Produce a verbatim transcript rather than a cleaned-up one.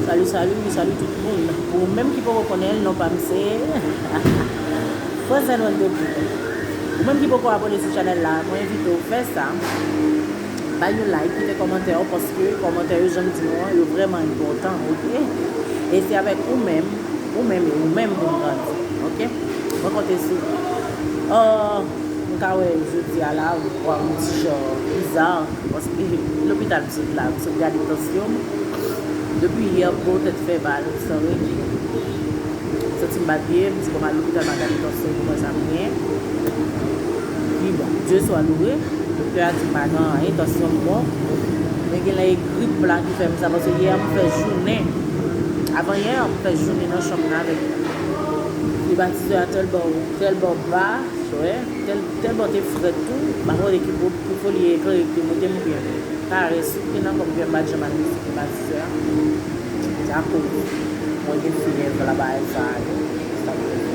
Salut, salut, salut tout moun. Pou ou menm ki poko konnen l, non pa m se Francine Wendel Bruno. Ou menm ki poko abone sou chanèl la, mwen envite w fè sa. Bay yon like, kite kòmantè w, paske kòmantè yo, jan m di nou an, yo vrèman enpòtan, oke? E se avèk ou menm, ou menm e ou menm pou n grandi, oke? Mwen konte sou ou. M ka wè jodi a la, m wè yon ti jan biza, paske lopital m sot la, m sot gade tansyon m. Depi yè, m gon tèt fè mal, san redi. M santi m bat pye, m di bon, m al lopital, m al gade tansyon m pou mwen sa m gen. Epi bon, Dye swa louwe, doktè a di m pa gen anyen, tansyon m bon. Men gen lè e grip la ki fè m sa, paske yè m fè jounen. Avan yè, m fè jounen nan chanm nan avèk klimatizè a, tèlman, tèlman ba, wè, tèl, tèlman te frèt tou, m pa konnen ki po-, ki foli e klere ki te moute m oubyen parès ki nan kò m, oubyen m pa t janm al sou klimatizè a. Se akoz mwen gen fyèv la, bagay sa yo.